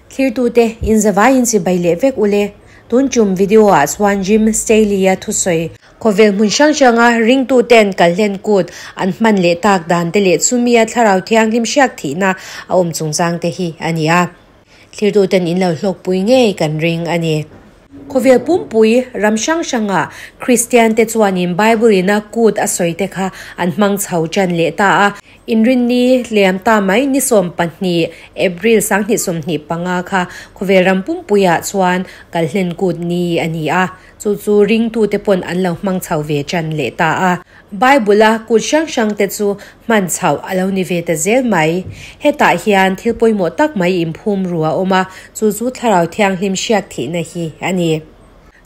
Thlirtute in zavaiin chibai leh vek ule. Tun tum video ah chuan Jim Staley-a thusawi khawvel hmun hrang hranga ringtuten kalhlen kut an hman leh tak dan te leh chumia thlarau thianghlim hriak thihna a awm chungchang te hi a ni a. Thlirtuten in lo hlawkpui ngei kan ring a ni. Khawvel pumpui ram hrang hranga Kristian te chuanin Bible ina kut a sawi te kha an hmang chho tan leh ta a. Inrinni liam ta mai ni 12 April 2025 kha khawvel ram pumpuiah chuan kalhlen kut ni a ni a. Chu chu ringtu te pawn an lo hmang chho ve tan leh ta a. Bible a kut hrang hrang te chu hman chho a lo ni ve ta zel mai. Hetah hian thil pawimawh tak mai inphum ru a awm a, chu chu thlarau thianghlim hriak thihna hi a ni.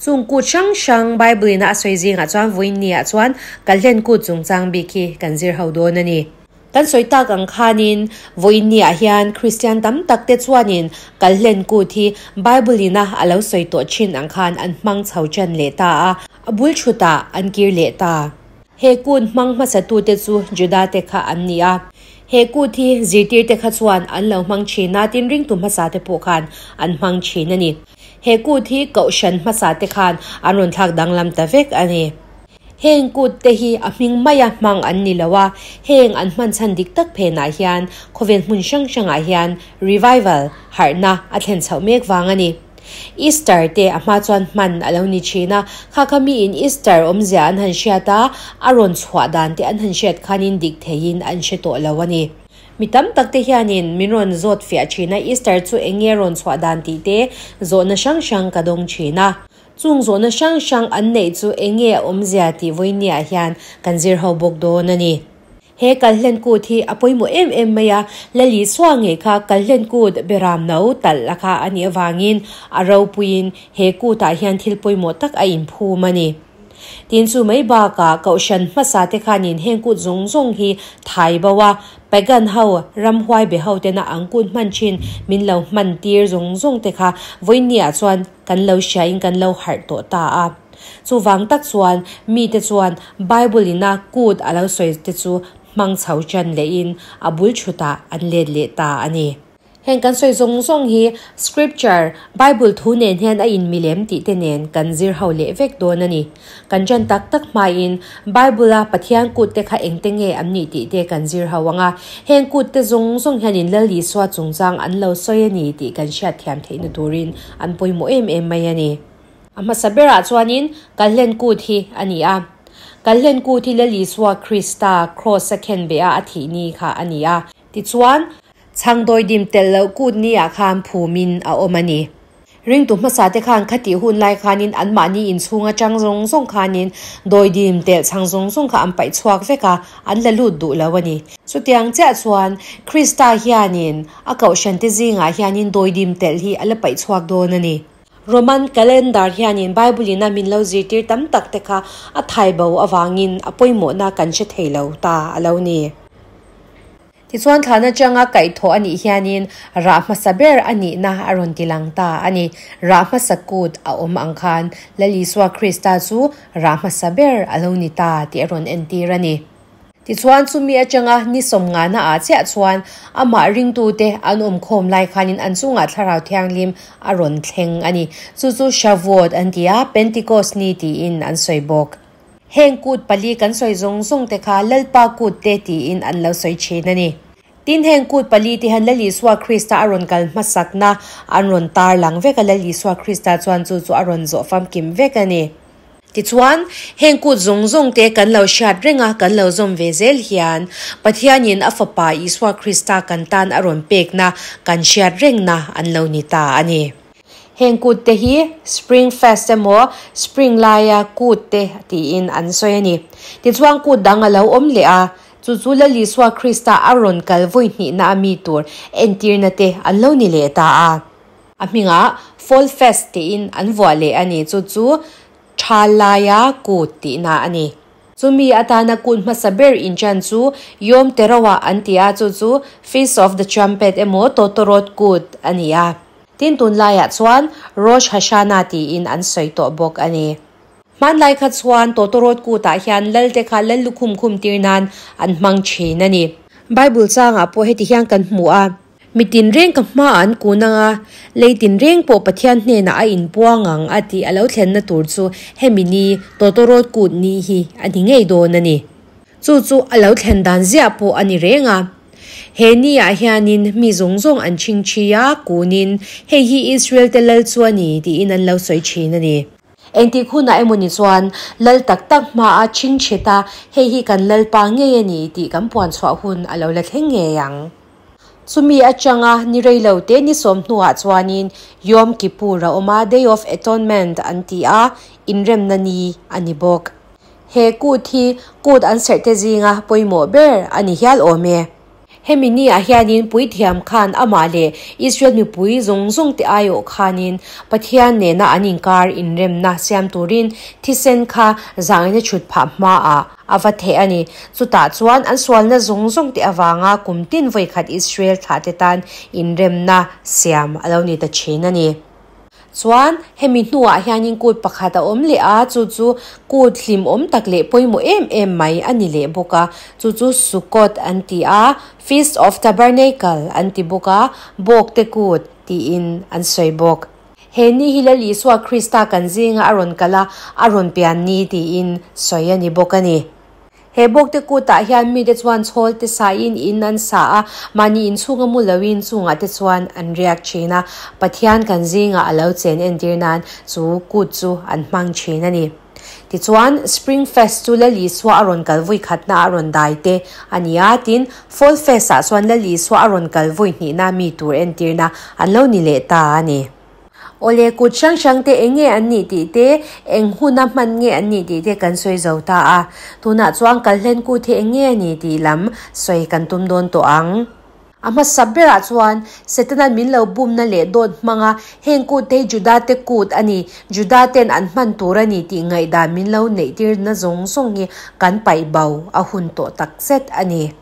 Chung kut hrang hrang Bible ina a sawi zingah chuan vawiin ah chuan kalhlen kut chungchang bik hi kan zir ho dawn a ni. Kan sawi tak ang khanin vawiin ah hian Kristian tam tak te chuanin kalhlen kut hi Bible ina a lo sawi tawh thin ang khan an hmang chho tan leh ta a, a bul thutah an kir leh ta. He kut hmang hmasatu te chu Juda te kha an ni a. He kut hi zirtir te kha chuan an lo hmang thin a, tin ringtu hmasa te pawh khan an hmang thin a ni. He kut hi kohhran hmasa te khan an rawn thlak danglam ta vek a ni. Heng kut te hi a hming maia hmang an ni lo a, heng an hman chhan dik tak phenah hian khawvel hmun hrang hrangah hian revival, harhna, a thlen chhoh mek vang a ni. Easter te a hma chuan hman a lo ni thin a, kha kha miin Easter awmzia an han hriat a, a rawn chhuah dan te an han hriat khanin dik theiin an hre tawh lo a ni. Mi tam tak te hianin min rawn zawt fiah thin a, Easter chu eng nge rawn chhuah dan tih te zawhna hrang hrang ka dawng thin a. Chung zawhna hrang hrang an neih chu eng nge a awmzia tih vawinia hian kan zir ho bawk dawn a ni. He kalhlen kut hi a pawimawh em em mai a, Lali Sua ngei kha kalhlen kut beram no talh a kha a nih avangin a ropuiin he kutah hian thil pawimawh tak a inphum a ni. Tin chu mai bakah kohhran hmasa te khanin heng kut zawng zawng hi thai bo a, pagan ho, ramhuai be ho tena ang kut hman thin min lo hman tir zawng zawng te kha vawinia chuan kan lo hriain kan lo harh tawh ta a. Chuvang tak chuan mite chuan Bible ina kut a lo sawi te chu hmang chho tan lehin a bul thutah an let leh ta a ni. Heng kan sawi zawng zawng hi Scripture, Bible thu nen hian a inmilem tih te nen kan zir ho leh vek dawn a ni. Kan ṭan tak tak hmain Bible a Pathian kut te kha engte nge an nih tih te kan zir ho ang a. Heng kut te zawng zawng hianin Lal Isua chungchang an lo sawi a ni tih kan hriatthiam theihna turin an pawimawh em em mai a ni. A hmasa berah chuanin Kalhlen Kut hi a ni a. Kalhlen Kut hi Lal Isua Krista Kraws a khen beh a a thih ni kha a ni a. Tichuan, chhangdawi dim telh loh kut ni ah khan phumin a awm a ni. Ringtu hmasa te khan khatih hun lai khanin anmahni inchhung atang zawng zawng khanin dawi dim telh chhang zawng zawng kha an paih chhuak vek a, an la lut duh lo a ni. Chutiang chiah chuan Krista hianin a kohhran te zingah hianin dawi dim telh hi a la paih chhuak dawn a ni. Roman calendar hianin Bible ina min lo zirtir tam tak te kha a thai bo avangin a pawimawhna kan hre thei lo ta a lo ni. Tichuan thlan atanga kaihthawh a nih hianin rah hmasa ber a nihna a rawn ti lang ta a ni. Rah hmasa kut a awm ang khan Lal Isua Krista chu rah hmasa ber a lo ni ta tih a rawn entir a ni. Tichuan chumi atanga ni sawmngana ah chiah chuan amah ringtute an awm khawm lai khanin an chungah thlarau thianghlim a rawn thleng a ni. Chu chu Shavuot an ti a, Pentecost ni tiin an sawi bawk. Heng kut pali kan sawi zawng zawng te kha Lalpa kut te tiin an lo sawi thin a ni. Tin heng kut pali te hian Lal Isua Krista a rawn kal hmasakna an rawn tar lang vek a, Lal Isua Krista chuan chu chu a rawn zawh famkim vek a ni. Tichuan, heng kut zawng zawng te kan lo hriat reng a, kan lo zawm ve zel hian Pathianin a Fapa Isua Krista kan tan a rawn pekna kan hriat rengna an lo ni ta a ni. Heng kut te hi Spring Fest emaw Spring laia kut te tiin an sawi a ni. Tichuan kut dang a lo awm leh a, chu chu Lal Isua Krista a rawn kal vawi hnihna a mi tur entirna te an lo ni leh ta a. A hmingah Fall Fest tiin an vuah leh a ni, chu chu Tha laia kut tihna a ni. Chumi atana kut hmasa ber inṭan chu Yom Teruah an ti a, chu chu Feast of the Trumpet emaw Tawtawrawt kut a ni a. Tin tunlaiah chuan Rosh Hashanah tiin an sawi tawh bawk a ni. Hmanlai kha chuan Tawtawrawt kutah hian Lalte kha Lal lukhum khum tir nan an hmang thin a ni. Bible changah pawh heti hian kan hmu a, Mi tinreng ka hmaah an kun ang a, lei tinreng pawh Pathian hnenah a inpuang ang a tih a lo thlenna tur chu hemi ni tawtawrawt kut ni hi a ni ngei dawn a ni. Chu chu a lo thlen dan ziah pawh a ni reng a. He ni ah hianin mi zawng zawng an chhingchhi a, kunin, Hei hi Israel te lal chu a ni, tiin an lo sawi thin a ni. Engtik hunah emaw ni chuan lal tak tak hmaa chhingchhit a, hei hi kan Lalpa ngei a ni tih kan puan chhuah hun a lo la thleng ngei ang. Chumi atanga ni reilo te ni sawm hnuah chuanin Yom Kippur a awm a, Day of Atonement an ti a, inremna ni a ni bawk. He kut hi kut an serh te zinga pawimawh ber a ni hial awm e. Hemi ni ah hianin puithiam khan amah leh Israel mipui zawng zawng te aiawh khanin Pathian nena an inkar inremna siam turin thisen kha zangina chhut phah hmaah a va theh a ni. Chutah chuan an sualna zawng zawng te avanga kum tin vawikhat Israel thlah te tan inremna siam a lo ni ta thin a ni. Chuan, hemi hnuah hianin kut pakhat a awm leh a, chu chu kut hlimawm tak leh pawimawh em em mai a ni leh bawk a, chu chu Sukkot an ti a, Feast of Tabernacle an ti bawk a, Bawkte Kut tiin an sawi bawk. He ni hi Lal Isua Krista kan zinga a rawn kal a, a rawn pian ni tiin sawi a ni bawk a ni. He bawkte kutah hian mite chuan chhawl te sain in an sa a, mahni inchhunga mu loin chungah te chuan an riak thin a, Pathian kan zingah a lo chen entir nan chu kut chu an hmang thin a ni. Tichuan, Spring Fest chu Lal Isua a rawn kal vui khatna a rawn dai te a ni a, tin, Fall Fest ah chuan Lal Isua a rawn kal vui hnihna mi tur entirna an lo ni leh ta a ni. Awle, kut hrang hrang te eng nge an nih tih te, eng huna hman nge an nih tih te kan sawi zo ta a. Tunah chuan kalhlen kut hi eng nge a ni tih lam sawi kan tum dawn tawh ang. A hmasa berah chuan Setana'n min lo bumna leh dawt hmanga heng kut te hi Judate kut a ni, Judate'n an hman tur a ni tih ngaihdan min lo neihtirna zawng zawng hi kan paih bo a hun tawh takzet a ni.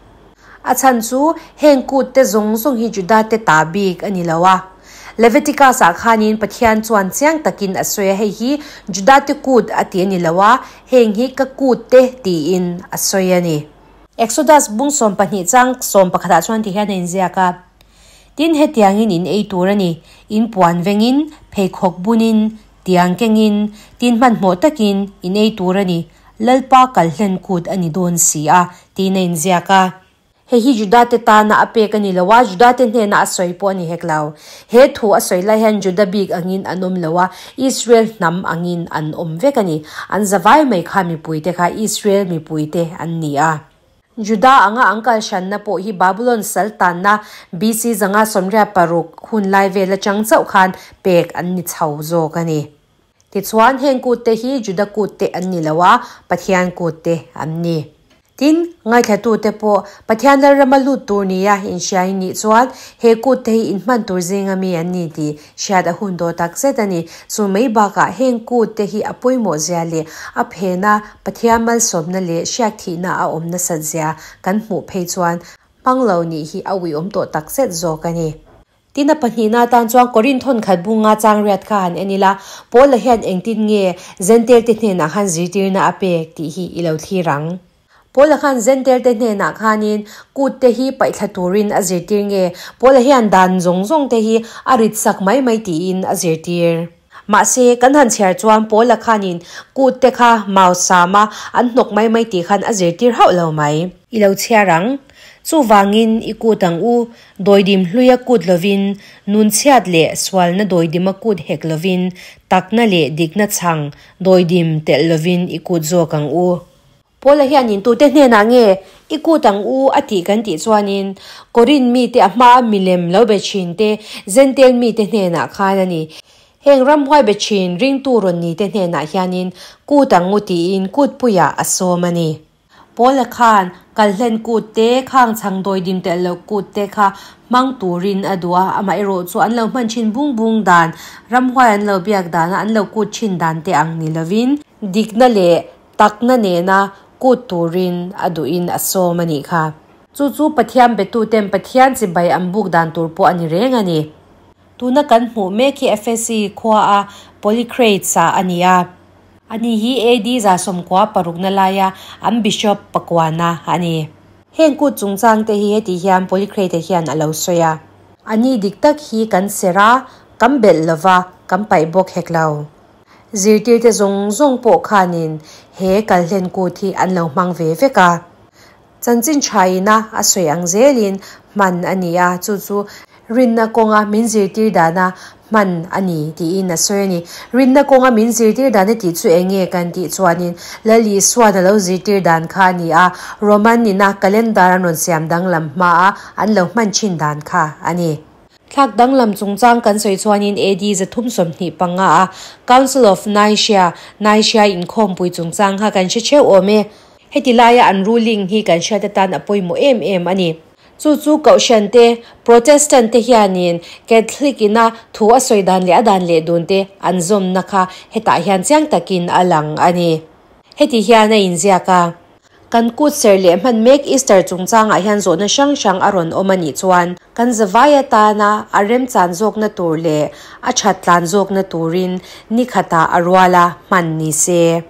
A chhan chu heng kut te zawng zawng hi Juda te ta bik a ni lo a. Leviticus ah khanin Pathian chuan chiang takin a sawi a, hei hi Juda te kut a ti a ni lo a, heng hi ka kut te tiin a sawi a ni. Exodus bung 12 chang 11 ah chuan ti hian a inziak a, Tin hetiangin in ei tur a ni, in puan vengin, pheikhawk bunin, tiang kengin, tin hmanhmawh takin in ei tur a ni, Lalpa kalhlen kut a ni dawn si a, tiin a inziak a. Hei hi Judate tana a pek a ni lo a, Judate hnena a sawi pawh a ni hek lo. He thu a sawi lai hian Juda bik angin an awm lo a, Israel hnam angin an awm vek a ni. An zavai mai kha mipuite kha Israel mipuite an ni a. Juda anga an kal hranna pawh hi Babulon sal tanna BC 186 hun lai vel atang chauh khan pek an ni chho zawk a ni. Tichuan, heng kutte hi Juda kutte an ni lo a, Pathian kutte an ni. Tin, ngaithlatute pawh Pathian Lalrama lut tur nia inhriain nih chuan he kutte hi inhman tur zinga mi an ni tih hriat a hun daw tak zet a ni. Chu mai bakah heng kutte hi a pawimawh zia leh a phena Pathian malsawmna leh hriak thihna a awm nasat zia kan hmuh phei chuan hmang lo nih hi a uiawm tawh tak zet zawk a ni. Tin a pahnihna atan chuan Korinth hawn khat bunga chang riat kha han en ila, Paula hian engtin nge Zentail te hnenah khan zirtirna a pek tih hi i lo thlir ang. Paula khan Zentail te hnenah khanin kut te hi paihthla turin a zirtir nge Paula hian dan zawng zawng te hi a rit sak mai mai tiin a zirtir. Mahse, kan han chhiar chuan Paula khanin kut te kha mau sama an hnawk mai mai tih khan a zirtir hauh lo mai. I lo chhiar ang. Chuvangin i kut ang u, Dawidim hluia kut lovin, nunchhiat leh sualna dawidima kut hek lovin, takna leh dikna chhang dawidim telh lovin i kut zawk ang u. Paula hian intute hnenah nge i kut ang u a tih kan tih chuanin Korinth mite a hmaa milem lo be thin te Zentail mite hnenah khan a ni. Heng ramhuai be thin ringtu rawn nite hnenah hianin kut ang u tiin kutpuiah a sawm a ni. Paula khan kalhlen kut te, khang chhang dawidim telh loh kut te kha hmang turin a duh a, amaherawh chu an lo hman thin bung bung dan, ramhuai an lo biak dana an lo kut thin dan te ang ni lovin, dikna leh takna nena kut turin a duhin a sawm a nih kha. Chu chu Pathian betuten Pathian chibai an buk dan tur pawh a ni reng a ni. Tuna kan hmuh mek hi Efesi khua a Polycrates-a a ni a. Ani hi AD 1960 laia an bishop pakuana a ni. Heng kut chungchang te hi heti hian Polycrate-a hian a lo sawi a. A ni dik tak hi kan serh a, kan belh lo va, kan paih bawk hek lo. Zirtirte zawng zawng pawh khanin he kalhlen kut hi an lo hmang ve vek a. Chanchin thaina a sawi ang zelin hman a ni a, chu chu rinna kawnga min zirtir dana hman a ni tiin a sawi a ni. Rinna kawnga min zirtir dana tih chu eng nge kan tih chuanin Lal Isuan a lo zirtir dan kha a ni a, Roman ina calendar an rawn siam danglam hmaa an lo hman thin dan kha a ni. Thlak danglam chungchang kan sawi chuanin AD 325 a Council of Nicaea, Nicaea inkhawmpui chungchang kha kan hre theuh awm e. Heti laia an ruling hi kan hriat atan a pawimawh em em a ni. Chu chu Kohhran te, Protestant te hianin Catholic ina thu a sawi dan leh a dan leh dun te an zawmna kha hetah hian chiang takin a lang a ni. Heti hian a inziak a. Kan kut ser leh hman mek Easter chungchangah hian zawhna hrang hrang a rawn awm a nih chuan kan zavai atana a remchan zawkna tur leh a that tlan zawkna turin ni khatah a ruala hman ni se.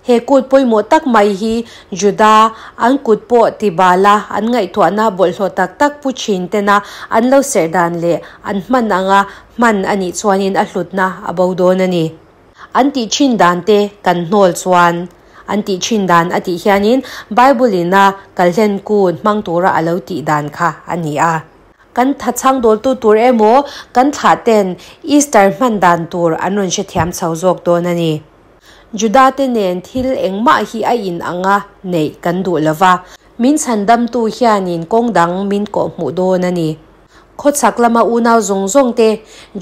He kut pawimawh tak mai hi Juda an kut pawh ti bala an ngaihtuahna bawlhhlawh tak tak pu thin tena an lo serh dan leh an hman anga hman a nih chuanin a hlutna a bo dawn a ni. An tih thin dan te kan hnawl chuan an tih thin dan a tih hianin Bible in a kalhlen kun hmang tura a lo tih dan kha a ni a. Kan thachhang dawltu tur emaw kan thlah ten Easter hman dan tur an rawn hrethiam chho zawk dawn a ni. Juda te nen thil engmah hi a in anga neih kan duh lova, min chhandamtu hianin kawng dang min kawhhmuh dawn a ni. Khawchhak lama unau zawng zawng te,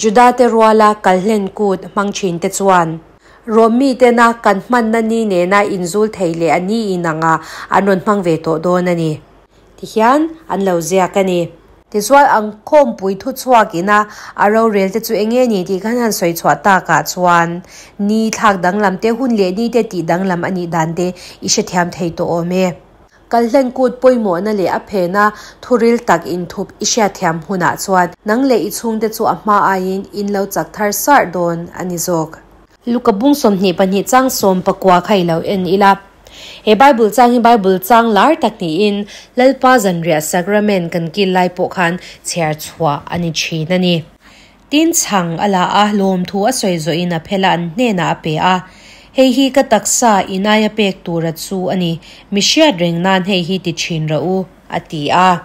Juda te ruala kalhlen kut hmang thin te chuan Rom mi tena kan hmanna ni nena inzul thei leh a ni in anga an rawn hmang ve tawh dawn a ni. Tihian an lo ziak a ni. Tichuan ang khawmpui thu chhuak ina a rorel te chu eng nge ni tih khan han sawi chhuah takah chuan ni thlak danglam te, hun leh ni te tih danglam a nih dan te i hrethiam thei tawh awm e. Kalhlen kut pawimawhna leh a phena thuril tak inthup i hriatthiam hunah chuan nang leh i chhungte chu a hma aiin in lo chak thar sarh dawn a ni zawk. Luka bung 22 chang 19 kha i lo en ila. He Bible chang hi Bible chang lar tak niin Lalpa zanriah Sacrament kan kil lai pawh khan chhiar chhuah a ni thin a ni. Tin chhang a la a, lawmthu a sawi zawhin a phel a an hnenah a pe a. Hei hi ka taksa inaia pek tura chu a ni, mi hriat reng nan hei hi ti thin rawh u, a ti a.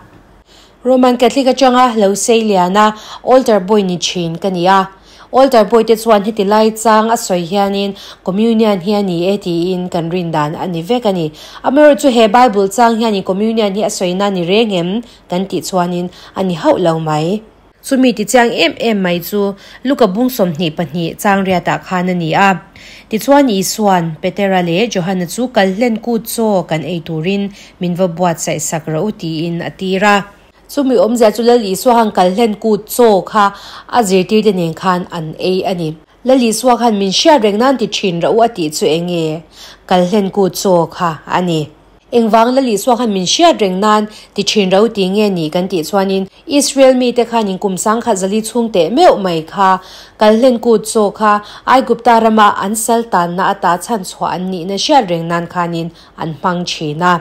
Roman Catholic atanga lo sei lian a, altar boy ni thin ka ni a. Altar boy te chuan heti lai chang a sawi hianin Communion hi a ni e tiin kan rin dan a ni vek a ni. Amaherawhchu he Bible chang hianin Communion hi a sawina ni reng em kan tih chuanin a ni hauh lo mai. Chumi ti chiang em em mai chu Luka bung 22 chang riatah khan a ni a. Tichuan Isuan, Petera leh Johana chu kal hlen kut chaw kan ei turin min va buatsaih sak rawh u tiin a tir a. Chumi awmzia chu Lal Isua khan kal hlen kut chaw kha a zirtirte nen khan an ei a ni. Lal Isua khan min hriat reng nan ti thin rawh u a tih chu eng nge? Kal hlen kut chaw kha a ni. Engvang Lal Isua khan min hriat reng nan ti thin ro ti nge ni kan tih chuanin Israel mite khanin kum 1040 chhung teh meuh mai kha kalhlen kut chaw kha Aigupta rama an sal tanna ata chhan chhuah an nihna hriat reng nan khanin an hmang thin a.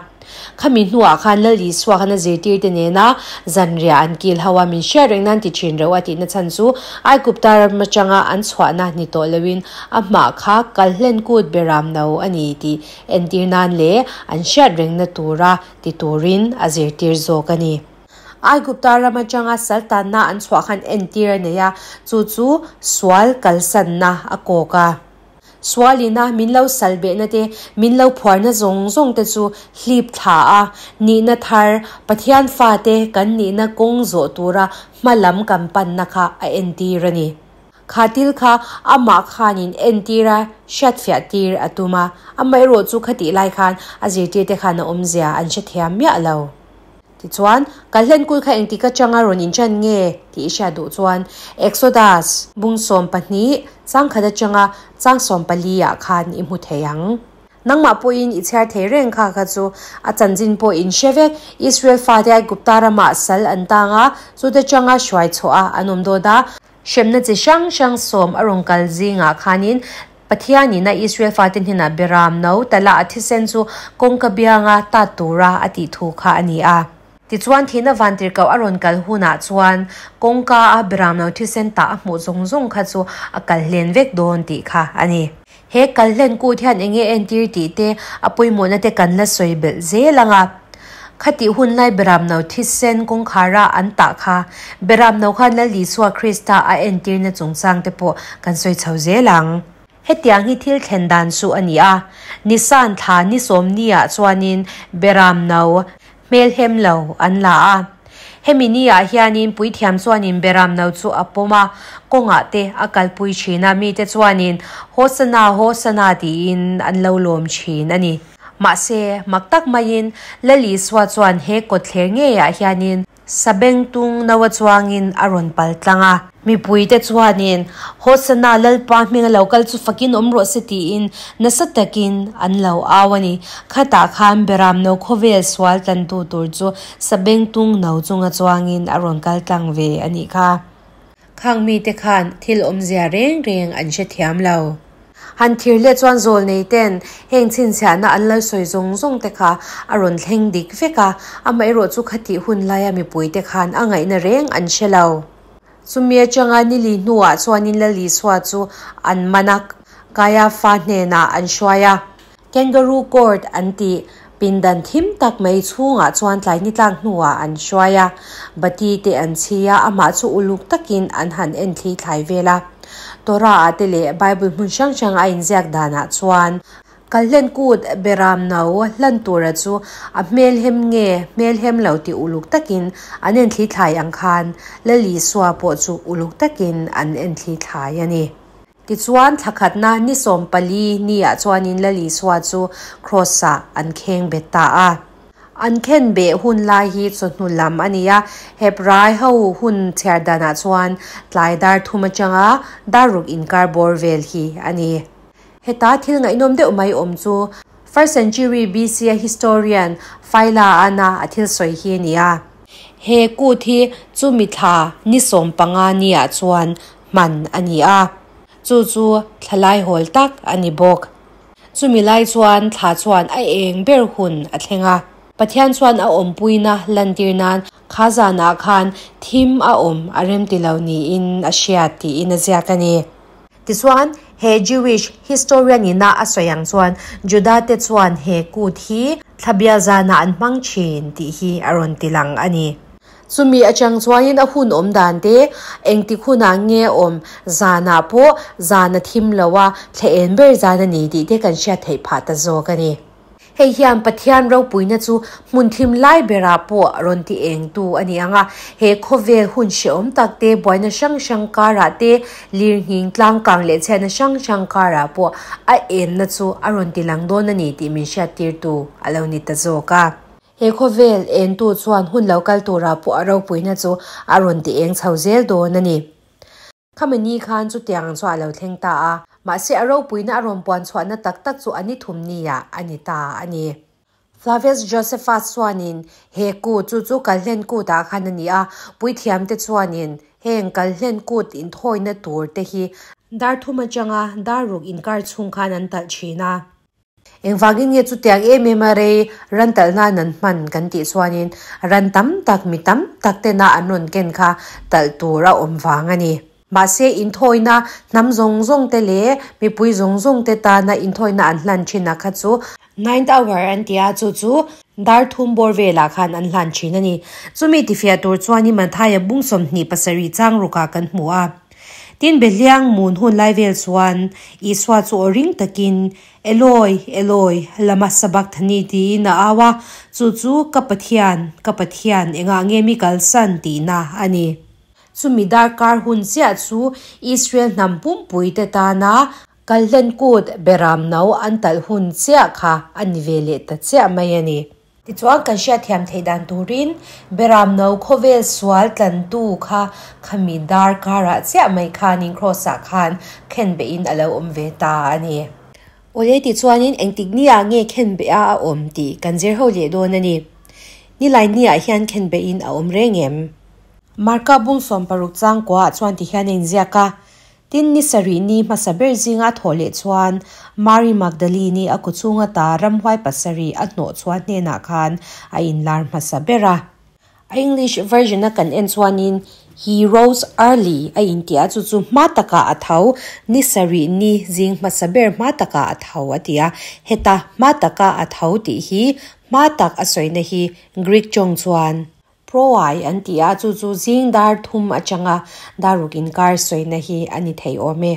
Khami hnuah khan Lal Isua khan a zirtirte nena zanriah an kil ho a, min hriat reng nan ti thin ro a tihna chhan chu Aigupta ram atanga an chhuahna ni tawh loin amah kha kalhlen kut beram no a ni tih Entir nan leh an hriat rengna tura ti turin a zirtir zawk a ni. Aigupta ram atanga saltanna an chhuah khan entir a nei a, chu chu sual kalsanna a kawk a. Sualina min lo sal behna te, min lo phuarna zawng zawng te chu hlip thla a, nihna thar, Pathian fate kan nihna kawng zawh tura hma lam kan panna kha a entir a ni. Kha til kha amah khanin entir a, hriatfiah tir a tum a. Amaherawh chu khatih lai khan a zirtirte khan a awmzia an hrethiam miah lo. Tichuan, Kalhlenkul kha engtik atanga rawn inṭan nge tih i hriat duh chuan Exodus bung 12 chang khat atanga chang 14 ah khan i hmu thei ang. Nangmah pawhin i chhiar thei reng kha kha chu a chanchin pawh in hre vek. Israel fate Aigupta ramah sal an tang a, chute atanga hruai chhuah a an awm dawt a. Hremna chi hrang hrang sawm a rawn kal zingah khanin Pathianin a Israel fate hnenah Beram no tala a thisen chu kawngka bianga tat tura a tih thu kha a ni a. Tichuan thihna vantirhkoh a rawn kal hunah chuan kawngka a Beram no thisen tah a hmuh zawng zawng kha chu a kal hlen vek dawn tih kha a ni. He kal hlen kut hian eng nge entir tih te a pawimawhna te kan la sawi belh zel ang a. Khatih hun lai Beram no thisen kawngkhara an tah kha Beram no khan Lal Isua Krista a entirna chungchang te pawh kan sawi chho zel ang. Hetiang hi thil thlen dan chu a ni a, Nisan thla ni sawmniah chuanin Beram no hmelhem lo an la a. Hemi niah hianin puithiam chuanin Beram no chu a pawm a, kawngah te a kalpui thin a, mite chuanin Hosana, Hosana tiin an lo lawm thin a ni. Mahse, mak tak maiin Lal Isua chuan he kawtthler ngeiah hianin Sabengtung no a chuangin a rawn pal tlang a. Mipuite chuanin, Hosana, Lalpa hming a lo kal chu fakin awm rawh se tiin nasa takin an lo au a ni. Khatah khan Beram no khawvel sual tlantu tur chu Sabengtung no chunga chuangin a rawn kal tlang ve a nih kha. Khang mite khan thil awmzia reng reng an hrethiam lo. Han thir leh chuan zawl nei ten heng chhinchhiahna an lo sawi zawng zawng te kha a rawn thleng dik vek a, amaherawh chu khatih hun laia mipui te khan a ngaihna reng an hre lo. Chumi atanga nili hnuah chuanin Lal Isua chu an man a, Kaiafa hnenah an hruai a. Kangaroo Court an tih pindan thim tak mai chhungah chuan tlai ni tlak hnuah an hruai a, bati te an chhi a, amah chu uluk takin an han en thli thlai vel a. Torah ah te leh Bible hmun hrang hrang a inziak danah chuan Kalhlen kut Beram no hlan tura chu a hmelhem nge hmelhem lo tih uluk takin an en thli thlai ang khan Lal Isua pawh chu uluk takin an en thli thlai a ni. Tichuan, thla khatna ni 14 niah chuanin Lal Isua chu Kraws-ah an kheng bet ta a. An khen beh hun lai hi chawhnu lam a ni a, Hebrai ho hun chhiar danah chuan tlai dar thum atanga dar ruk inkar bawr vel hi a ni. Heta thil ngaihnawm deuh mai awm chu First century BC a historian Phila ana a thil sawi hi a ni a. He kut hi chumi thla ni 15 niah chuan hman a ni a, chu chu thla laihawl tak a ni bawk. Chumi lai chuan thla chuan a eng ber hun a thleng a, Pathian chuan a awmpuina lantir nan kha zanah khan thim a awm a rem ti lo niin a hriat tiin a ziak a ni. Tichuan, he Jewish historian ina a sawi ang chuan Juda te chuan he kut hi thla bial zanah an hmang thin tih hi a rawn ti lang a ni. Chumi atang chuanin a hun awm dan te, engtik hunah nge awm zanah pawh zan a thim lo a, thla en ber zan a ni tih te kan hriat theih phah ta zawk a ni. Hei hian Pathian ropuina chu hmun thim lai berah pawh rawn ti engtu a ni ang a, he khawvel hun hrehawm tak te, buaina hrang hrang karah te, lirnghing tlangkang leh chhiatna hrang hrang karah pawh a enna chu a rawn ti lang dawn a ni tih min hriattirtu a lo ni ta zawk a. He khawvel entu chuan hun lo kal turah pawh a ropuina chu a rawn ti eng chho zel dawn a ni. Khami ni khan chutiang chu a lo thleng ta a, mahse a ropuina a rawn puan chhuahna tak tak chu a ni thum niah a ni ta a ni. Flavius Josephus chuanin he kut chu chu Kalhlen kutah khan a ni a, puithiamte chuanin heng Kalhlen kut inthawina tur te hi dar thum atanga dar ruk inkar chhung khan an talh thin a. Engvangin nge chutiang em em a rei ran talh nan an hman kan tih chuanin ran tam tak mi tam tak tena an rawn ken kha talh tur a awm vang a ni. Mahse inthawina hnam zawng zawng te leh mipui zawng zawng te tana inthawina an hlan thin a kha chu ninth hour an ti a, chu chu dar thum bawr velah khan an hlan thin a ni. Chumi tifiah tur chuanin Mathaia bung 27 chang rukah kan hmu a. Tin Behliang mun hun lai vel chuan Isua chu aw ring takin Eloi, Eloi, lama sabakthani tiin a au a, chu chu ka Pathian, ka Pathian, engah nge mi kalsan tihna a ni. Chumi darkar hun chiah chu Israel hnam pumpuite tana Kalhlen kut Beram no an talh hun chiah kha a ni ve leh ta chiah mai a ni. Tichuan kan hriatthiam theih dan turin Beram no khawvel sual tlantu kha khami darkarah chiah mai khanin Kraws-ah khan khen behin a lo awm ve ta a ni. Awle tichuanin engtik niah nge khen beha a awm tih kan zir ho leh dawn a ni. Nilai niah hian khen behin a awm reng em? Marka bung 60 changkuaah chuan tihian a inziak a. Tin, ni sarih ni hmasa ber zinga a thawh leh chuan Mari Magdalene-i a kawchhung ata ramhuai pasarih a hnawh chhuah hnenah khan a inlar hmasa ber a. A English version-a kan en chuanin He rose early a inti a, chu chu hma takah a tho, ni sarih ni zing hmasa ber hma takah a tho a ti a. Heta hma taka a tho tih hi hma tak a sawina hi Greek tawng chuan Proai an ti a, chu chu zing dar thum atanga dar ruk inkar sawina hi a ni thei awm e.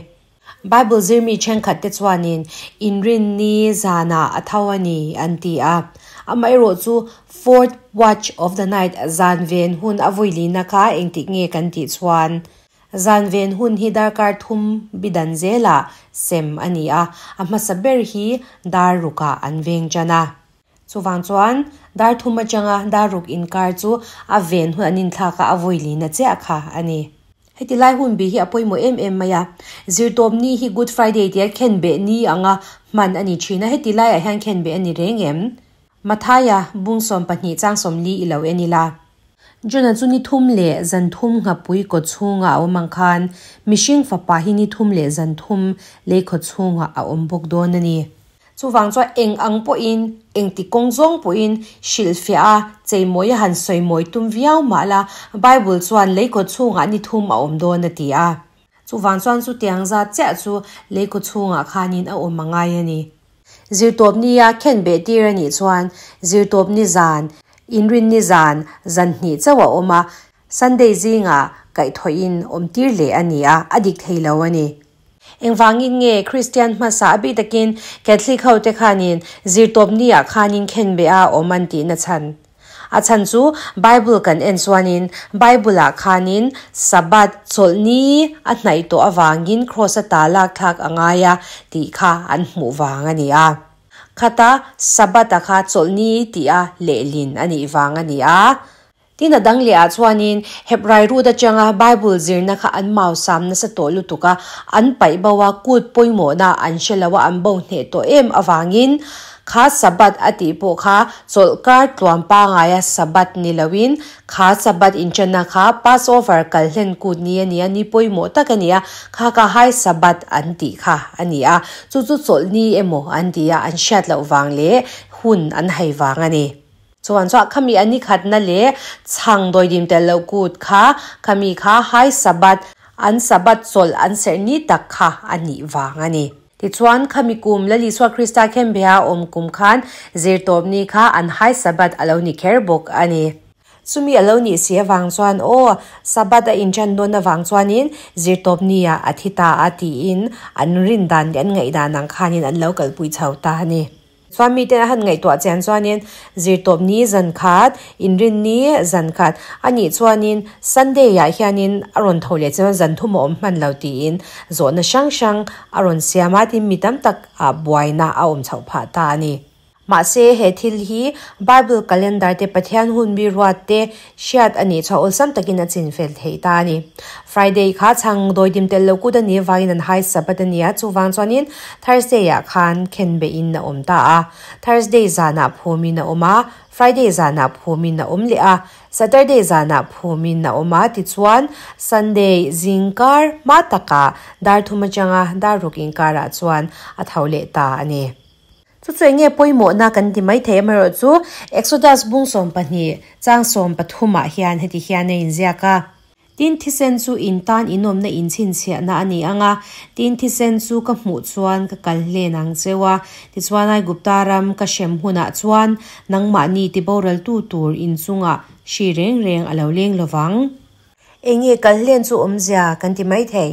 Bible zirmi thenkhat te chuanin Inrinni zanah a tho a ni an ti a. Amaherawh chu fourth watch of the night zan ven hun a vawilina kha engtik nge kan tih chuan zan ven hun hi darkar thum bidan zelah sem a ni a, a hmasa ber hi dar rukah an veng tan a. Chuvang chuan dar thum atanga dar ruk inkar chu a ven hun an inthlak a, a vawilina chiah kha a ni. Heti lai hun bih hi a pawimawh em em mai a, Zirtawpni hi Good Friday tia khenbeh ni anga hman a ni thin a, heti laiah hian khenbeh a ni reng em? Mathaia bung 12 chang 40 i lo en ila. Jona chu ni thum leh zan thum nghapui kaw chhungah a awm ang khan mihring fapa hi ni thum leh zan thum lei khaw chhungah a awm bawk dawn a ni. Chuvang chuan eng ang pawhin, engti kawng zawng pawhin hrilhfiah a, cheimawi a han sawimawi tum viau mah la, Bible chuan leikaw chhungah ni thum a awm dawn a ti a. Chuvang chuan chutiang zat chiah chu leikaw chhungah khanin a awm a ngai a ni. Zirtawpnia khenbeh tir a nih chuan zirtawpni zan, inrinni zan, zan hnih chauh a awm a, Sunday zingah kaihthawhin awm tir leh a ni a, a dik thei lo a ni. Engvangin nge Kristian hmasa a bik takin Catholic ho te khanin zirtawpni ah khanin khenbeh a awm an tihna chhan? A chhan chu Bible kan en chuanin Bible ah khanin Sabbath chawlhni a hnaih tawh avangin Kraws a ta lak thlak a ngai a tih kha an hmuh vang a ni a. Khata Sabbath a kha chawlhni tih a lehlin a nih vang a ni a. Tin, a dang leh ah chuanin Hebrai root atanga Bible zirna kha an mausam nasa tawh lutuk a, an paih bo a, kut pawimawhna an hre lo a, an bo hneh tawh em avangin kha Sabbath a tih pawh kha chawlhkar tluan pangaia Sabbath ni loin kha Sabbath inṭanna kha Passover kal hlen kut ni a ni a, ni pawimawh tak a ni a, kha kha High Sabbath an tih kha a ni a, chu chu chawlhni emaw an ti a, an hriat loh vang leh hun an hai vang a ni. Chuan chuah khami a ni khatna leh chhang dawidim tel loh kut kha khami kha High Sabbath, an Sabbath chawlh an serh ni tak kha a nih vang a ni. Tichuan khami kum Lal Isua Krista Khembea awm kum khan zirtawpni kha an High Sabbath a lo ni kher bawk a ni. Chumi a lo nih si avang chuan aw, Sabbath a inṭan dawn avang chuanin zirtawpni ah a thi ta a tiin an rin dan leh an ngaihdan ang khanin an lo kalpui chho ta a ni. Chuan mite a han ngaihtuah chian chuanin zirtawpni zan khat, inrinni zan khat a nih chuanin Sunday ah hianin a rawn tho leh chuan zan thum a awm hman lo tiin zawhna hrang hrang a rawn siam a, tin mi tam tak ah buaina a awm chhoh phah ta a ni. Mahse he thil hi Bible calendar te Pathian hun mi ruat te hriat a nih chuan awlsam takin a chinfel theih ta a ni. Friday kha chhang dawidim tel lo kut a nih avangin an hai Sabbath a ni a, chuvang chuanin Thursday ah khan khenbehin a awm ta a. Thursday zanah phumin a awm a, Friday zanah phumin a awm leh a, Saturday zanah phumin a awm a, tichuan Sunday zingkar hma takah dar thum atanga dar ruk inkarah chuan a tho leh ta a ni. Chu chu enge pawimawhna kan ti mai thei amaherawh chu Exodus bung 12 chang 13 ah hian heti hian a inziak a. Tin thisen chu in tan inawmna inchhinchhiahna a ni ang a, tin thisen chu ka hmuh chuan ka kal hlen ang cheu a, tichuan Aigupta ram ka hrem hunah chuan nangmahni tiboraltu tur inchungah hri reng reng a lo leng lovang. Enge kal hlen chu awmzia kan ti mai thei.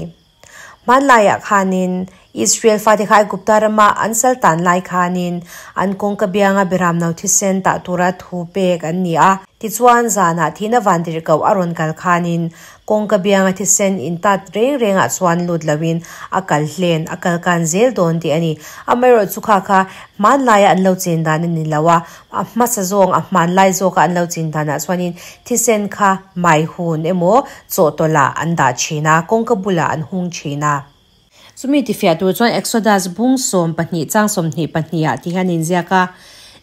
Hmanlaiah khanin Israel fate kha Aigupta rama an sal tan lai khanin an kawngka bianga Beramno thisen tah tura thu pek an ni a. Tichuan zanah thihna vantirhkoh a rawn kal khanin kawngka bianga thisen intat reng rengah chuan lut loin a kal hlen, a kal kan zel dawn tih a ni. Amaherawhchu kha kha hmanlaia an lo chin dan a ni lo a, a hmasa zawng a hmanlai zawka an lo chin danah chuanin thisen kha maihun emaw chawhtawlh ah an dah thin a, kawngka bulah an hung thin a. Chumi tifiah tur chuan Exodus bung 12 chang 22 ah ti hian a inziak a,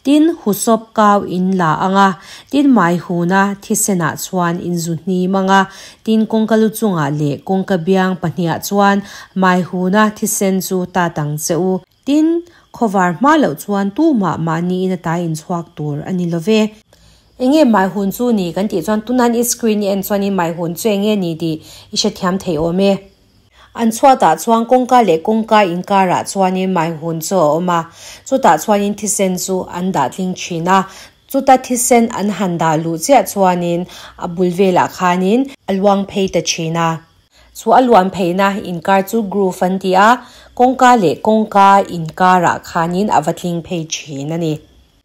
Tin, husawp kau in la ang a, tin maihuna thisenah chuan in zu hnim ang a, tin kawngka lu chungah leh kawngka biang pahnihah chuan maihuna thisen chu tat ang che u. Tin, khawvar hma loh chuan tumah mahni in ata inchhuak tur a ni lo ve. Enge maihun chu ni kan tih chuan tunan i screen i en chuan i maihun chu enge ni tih i hrethiam thei awm e. An chhuatah chuan kawngka leh kawngka inkarah chuanin maihun chu a awm a, chutah chuanin thisen chu an dah tling thin a. Chuta thisen an han dah luh chiah chuanin a bul velah khanin a luang phei ta thin a. Chu a luan pheina inkar chu groove an ti a, kawngka leh kawngka inkarah khanin a va tling phei thin a ni.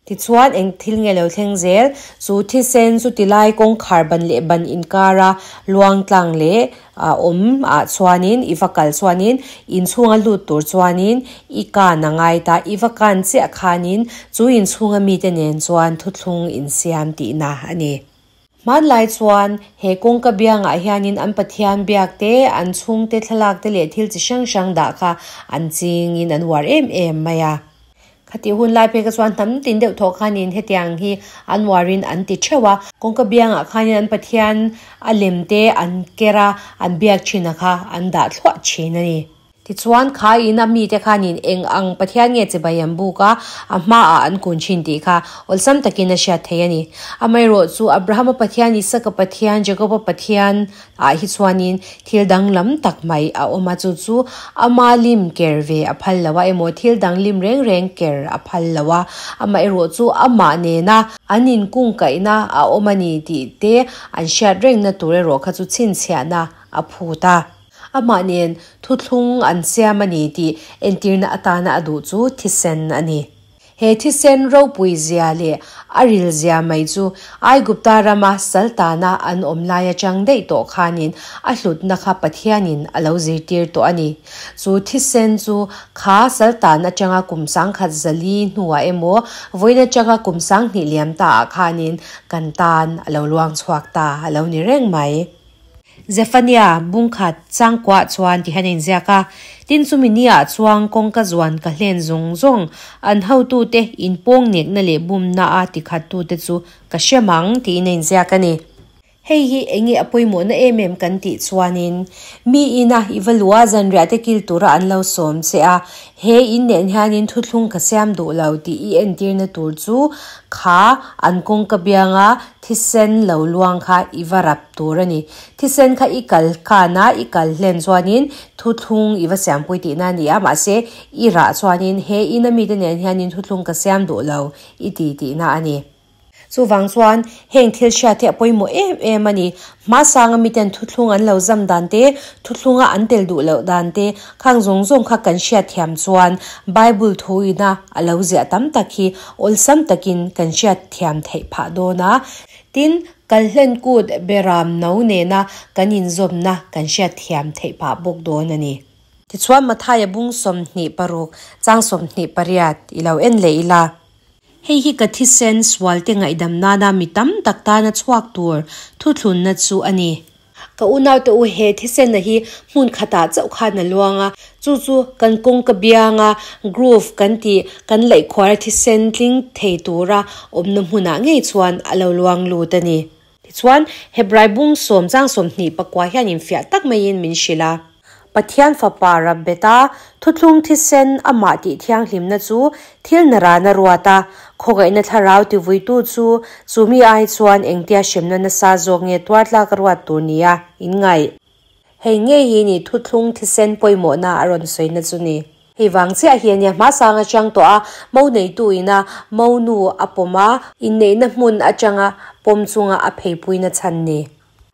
Tichuan, eng thil nge lo thleng zel? Chu thisen chu tilai kawngkhar ban leh ban inkara luang tlang leh awm ah chuanin i va kal chuanin inchhunga lut tur chuanin i kan a ngai ta. I va kan chiah khanin chu inchhunga mite nen chuan thuthlung insiam tihna a ni. Hmanlai chuan he kawngka biangah hianin an Pathian biak te, an chhungte thlalak te leh thil chi hrang hrang dah kha an chingin an uar em em mai a. Khatih hun lai phei kha chuan hnam tin deuh thawh khanin hetiang hi an uarin an ti theuh a. Kawngka biangah khanin an Pathian a lem te an ker a, an biak thin a kha an dah thluah thin a ni. Tichuan, kha ina mite khanin eng ang Pathian nge chibai an buk a, a hmaah an kun thin tih kha awlsam takin a hriat thei a ni. Amaherawh chu Abrahama Pathian, Isaka Pathian, Jakoba Pathian ah hi chuanin thil danglam tak mai a awm a, chu chu ama lim ker ve a phal lo a emaw thil dang lim reng reng ker a phal lo a, amaherawh chu amah nena an inkungkaihna a awm a ni tih te an hriat rengna tur erawh kha chu chhinchhiahna a phut a. Amah nen thuthlung an siam a ni tih entirna atana a duh chu thisen a ni. He thisen ropui zia leh a ril zia mai chu Aigupta rama saltana an awm lai atang daih tawh khanin a hlutna kha Pathianin a lo zirtir tawh a ni. Chu thisen chu kha saltan atanga kum sangkhat zali hnuah emaw vawiin atanga kum sanghnih liam taah khanin kan tan a lo luang chhuak ta a lo ni reng mai. Zephaniah bungkhat changkuah chuan ti hian a inziak a, Tin chumi niah chuang kawngka zuan ka hlen zawng zawng, an hotute inpawng nekna leh bumna a tikhattute chu ka hre mang tiin a inziak a ni. Hei hi enge a pawimawhna em em kan tih chuanin, mi ina i va luh a zanriah te kil tura an lo sawm che a, he in nen hianin thuthlung ka siam duh lo tih i entirna tur chu kha an kawngka bianga Thisen lo luang kha i va rap tur a ni. Thisen kha i kal khan a, i kal hlen chuanin thuthlung i va siampui tihna a ni a, mahse i rah chuanin he ina mite nen hianin thuthlung ka siam duh lo i ti tihna a ni. Chuvang chuan heng thil hriat hi a pawimawh em em a ni. Hmasanga miten thuthlung an lo zam dan te, thuthlunga an tel duh loh dan te, khang zawng zawng kha kan hriatthiam chuan Bible thuina a lo ziah tam tak hi Awlsam takin kan hriat thiam theih phah dawn a, tin, kalhlen kut beram no nena kan inzawmna kan hriat thiam theih phah bawk dawn a ni. Tichuan Mathaia bung 26 chang 28 i lo en leh ila. Hei hi ka thisen sualte ngaihdam nana mi tam tak tana chhuak tur thuthlunna chu a ni. Ka unaute u he thisenna hi hmun khatah chauh khan a luang a, chu chu kan kawngka bianga groove kan tih kan laihkhuara thisen tling thei tura awmna hmunah ngei chuan a lo luang lut a ni. Tichuan, Hebrai bung sawm chang 20 pakua hian infiah tak maiin min hrilh a. Pathian Fapa rap bet a, thuthlung thisen amah tih thianghlimna chu thil narana ruat a, khawgaihna thlarau tivuitu chu chumi ai chuan engtia hremna nasa zawk nge tuar tlak a ruat tur nia inngaih. Hei ngei hi ni thuthlung thisen pawimawhna a rawn sawina chu ni. Hei vang chiah hi ania hmasang atang tawh a, mo neitu ina mo nu a pawm a, inneihna hmun atanga pawm chunga a pheipuina chhan ni.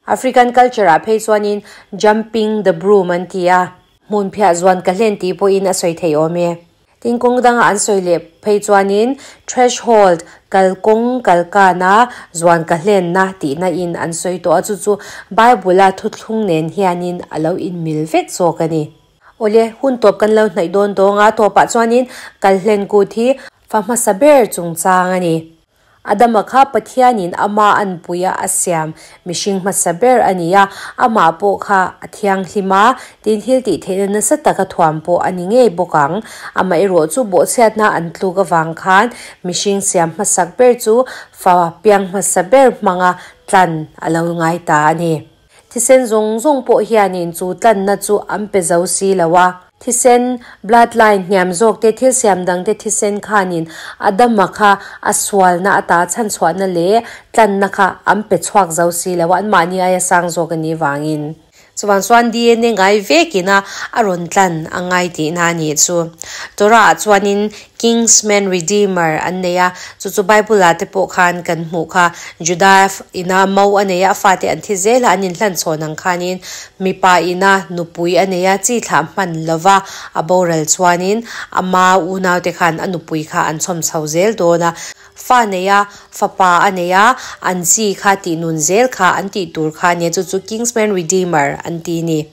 African culture ah phei chuanin jumping the broom an ti a, hmun phiah zuan ka hlen tih pawhin a sawi thei awm e. Tin kawng danga an sawi leh phei chuanin threshold, kal kawng kal kana zuan ka hlenna tihna in an sawi tawh a, chu chu Bible a thuthlung nen hianin a lo inmil vek zawk a ni. Awle, hun tawp kan lo hnaih dawn dawng a, tawpah chuanin kal hlen kut hi fa hmasa ber chungchang a ni. Adama kha Pathianin ama anpuia a siam mihring hmasa ber a ni a, amah pawh kha a thianghlim a, tin thil tih theihna nasa taka thuam pawh a ni ngei bawk ang. Amaherawh chu bawhchhiatna an tluk avang khan mihring siam hmasak ber chu fa piang hmasa ber hmanga tlan a lo ngai ta a ni. Thisen zawng zawng pawh hianin chu tlanna chu an pe zo si lo a. Thisen, bloodline, hniam zawk te, thil siam dang te thisen khanin Adama kha a sualna ata chhanchhuahna leh tlanna kha an pe chhuak zo si lo a, anmahni aia sang zawk a nih vangin. Chuvang chuan DNA ngai vekin a a rawn tlan a ngai tihna a nih chu. Torah ah chuanin Kingsman Redeemer an nei a, chu chu Bible ah te pawh khan kan hmuh kha. Judah ina mo a nei a, a fate an thi zel a, an inhlan chhawn ang khanin mipa ina nupui a nei a, chi thlah hman lova a boral chuanin ama unaute khan a nupui kha an chhawm chho zel dawn a. Fa nei a, fapa a nei a, an chi kha tih nun zel kha an tih tur kha a nia, chu chu Kingsman Redeemer an ti a ni.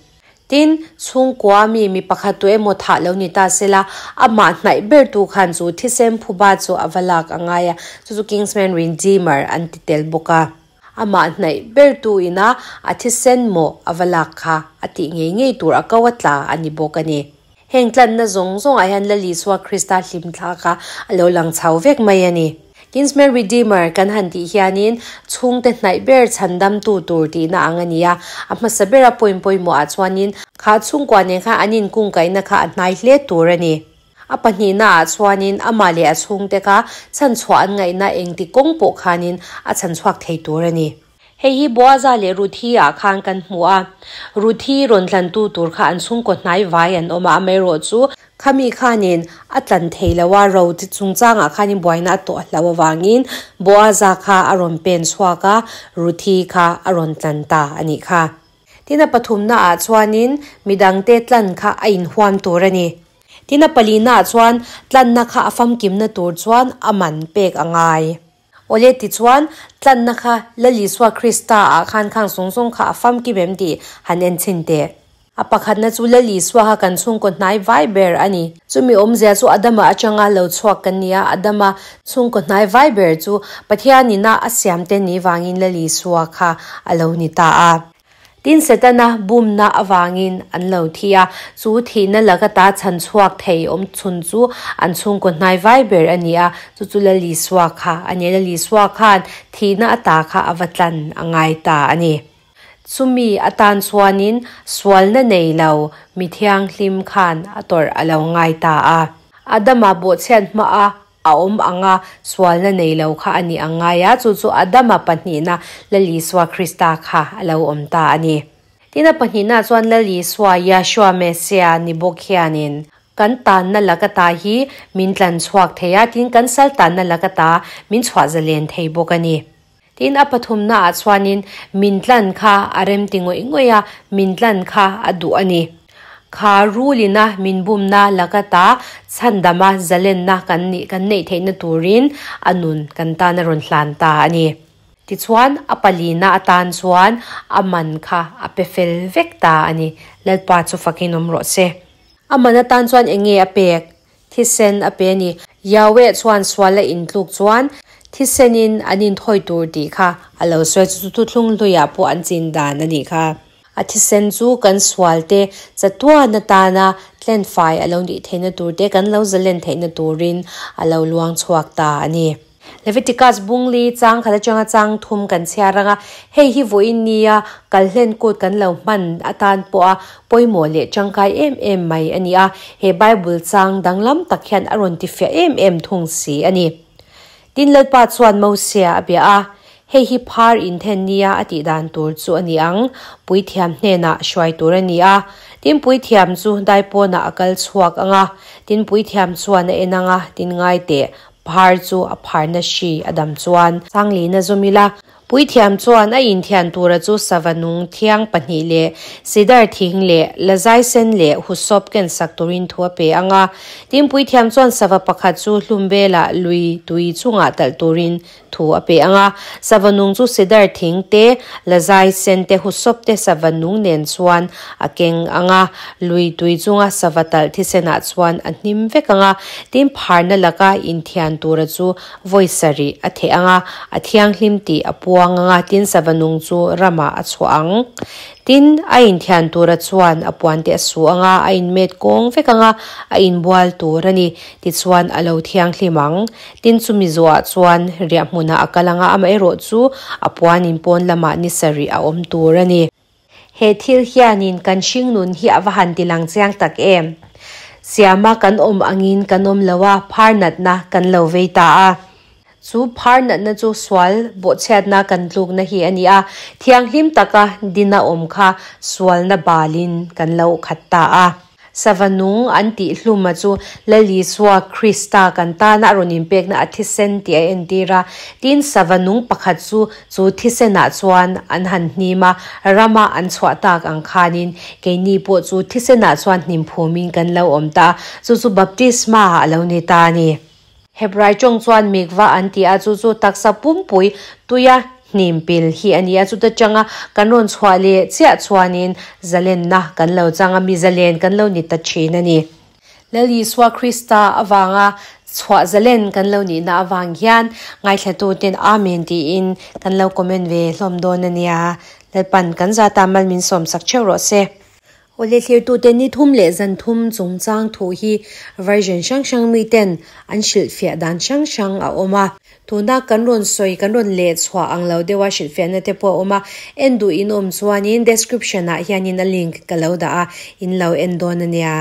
Tin, chhungkua mi mi pakhat tu emaw thah lo ni ta sela, amah hnaih ber tu khan chu thisen phuba chu a va lak a ngai a, chu chu Kingsman Redeemer an ti tel bawk a. Amah hnaih ber tu ina a thisen mawh a va lak kha a tih ngei ngei tur a ko a tla a ni bawk a ni. Heng tlanna zawng zawngah hian Lal Isua Krista hlimthla kha a lo lang chho vek mai a ni. Kinsman Redeemer kan han tih hianin chhungte hnaih ber chhandamtu tur tihna ang a ni a. A hmasa bera point pawimawhah chuanin kha chhungkua nen khan an inkungkaihna kha a hnai hle tur a ni. A pahnihnaah chuanin amah leh a chhungte kha chhanchhuah an ngaihna engti kawng pawh khanin a chhanchhuak thei tur a ni. Hei hi Boaza leh Ruthi-ah khan kan hmu a. Ruthi rawn tlantu tur kha an chhungkaw hnai vai an awm a, amaherawh chu khami khanin a tlan thei lo a, ro chi chungchangah khanin buaina a tawh hlo avangin Boaza kha a rawn pen chhuak a, Ruthi kha a rawn tlan ta a nih kha. Tin a pathumnaah chuanin midangte tlan kha a inhuam tur a ni. Tin a palinaah chuan tlanna kha a famkimna tur chuan a man pek a ngai. Awle tichuan, tlanna kha Lal Isua Krista ah khan khang sung sung kha a famkim em tih han en chhin teh. A pakhatna chu Lal Isua kha kan chhungkaw hnai vai ber a ni. Chumi awmzia chu Adama atanga lo chhuak kan ni a, Adama chhungkaw hnai vai ber chu Pathianina a siamte ni vangin Lal Isua kha a lo ni ta a. Tin, Setana bumna avangin an lo thi a, chu thihna laka ta chhan chhuak thei awm chhun chu an chhungkaw hnai vai ber a ni a, chu chu Lal Isua kha a ni. Lal Isua khan thihna ata kha a va tlan a ngai ta a ni. Chumi atan chuanin sualna nei lo mi thianghlim khan a tawrh a lo ngai ta a. Adama bawhchhiat hmaa A awm ang a, sualna nei lo kha a ni ang ngai a, chu chu Adama pahnihna Lal Isua Krista kha a lo awm ta a ni. Tin, a pahnihna chuan Lal Isua, Yahshua Messiah, ni bawk hianin kan tanna laka ta hi min tlan chhuak thei a, tin kan sal tanna laka ta min chhuah zalen thei bawk a ni. Tin, a pathumnaah chuanin min tlan kha a rem ti ngawih ngawih a, min tlan kha a duh a ni. Kha rulina min bumna laka ta chhandama zalenna kan nih kan neih theihna turin a nun kan tan a rawn hlan ta a ni. Tichuan, a palina atan chuan a man kha a pe fel vek ta a ni. Lalpa chu fakin awm rawh se. A man atan chuan eng nge a pek? Thisen a pe a ni. Yahweh chuan sual a intluk chuan thisenin an inthawi tur tih kha a lo sawi chu thuthlung hluiah pawh an chin dan a nih kha. A thisen chu kan sualte chatuan atana tlenfai a lo nih theihna tur te, kan lo zalen theihna turin a lo luang chhuak ta a ni. Leviticus bungli chang khat atanga chang thum kan chhiar ang a, hei hi vawiin nia kalhlen kut kan lo hman atan pawha pawimawh leh tangkai em em mai a ni a, he Bible chang danglam tak hian a rawn tifiah em em thung si a ni. Tin Lalpa chuan Mosia a bia a, hei hi phar inthen nia a tih dan tur chu a ni ang, puithiam hnenah hruai tur a ni a, tin puithiam chu daipawnah a kal chhuak ang a, tin puithiam chuan a en ang a, tin ngai teh, Phar chu a pharna hri a dam chuan Sanglina zawm ila. Puithiam chuan a inthian tura chu sava nung thiang pahnih leh sidar thing leh lazai sen leh husawp ken sak turin thu a pe ang a. Tin, puithiam chuan sava pakhat chu hlum velah lui tui chungah talh turin thu a pe ang a. Sava nung chu sidar thing te, lazai sen te, husawp te sava nung nen chuan a keng ang a. Lui tui chunga sava talh thisenah chuan a hnim vek ang a. Tin, pharna laka inthian tura chu vawi sarih a theh ang a, a thianghlim tih a puang ang a, tin sava nung chu ramah a chhuah ang. Tin, a inthian tura chuan a puan te a su ang a, a inmet kawng vek ang a, a inbual tur a ni. Tichuan a lo thianghlim ang. Tin, chumi zawhah chuan riah hmunah a kal ang a, amaherawhchu a puan in pawn lamah ni sarih a awm tur a ni. He thil hianin kan hringnun hi a va han ti lang chiang tak em? Siama kan awm angin kan awm lo a, phar natna kan lo vei ta a. Chu phar natna chu sual bawhchhiatna kan tlukna hi a ni a, thianghlim taka dina awm kha sualna balin kan lo khat ta a. Sava nung an tih hluma chu Lal Isua Krista kan tana a rawn inpekna a thisen tih a entir a. Tin, sava nung pakhat chu chu thisenah chuan an han hnim a, rama an chhuah tak ang khanin keini pawh chu thisenah chuan hnim phumin kan lo awm ta a, chu chu baptisma a lo ni ta a ni. Hebrai tawng chuan mikva an ti a, chu chu taksa pumpui tuia hnim pil hi a ni a, chuta changa kan rawn chhuah leh chiah chuanin zalenna kan lo chang a, mi zalen kan lo ni ta thin a ni. Lal Isua Krista avanga chhuah zalen kan lo nihna avang hian ngaithlatuten Amen tiin kan lo comment ve hlawm dawn a nia. Lalpan kan zata mal min sawmsak theuh rawh se. Awle thlirtute ni thum leh zan thum chungchang thu hi version hrang hrang miten an hrilhfiah dan hrang hrang a awm a. Tuna kan rawn sawi kan rawn leh chhuah ang lo deuha hrilhfiahna te pawh a awm a, en duh in awm chuanin description ah hianin a link ka lo dah a, in lo en dawn a nia.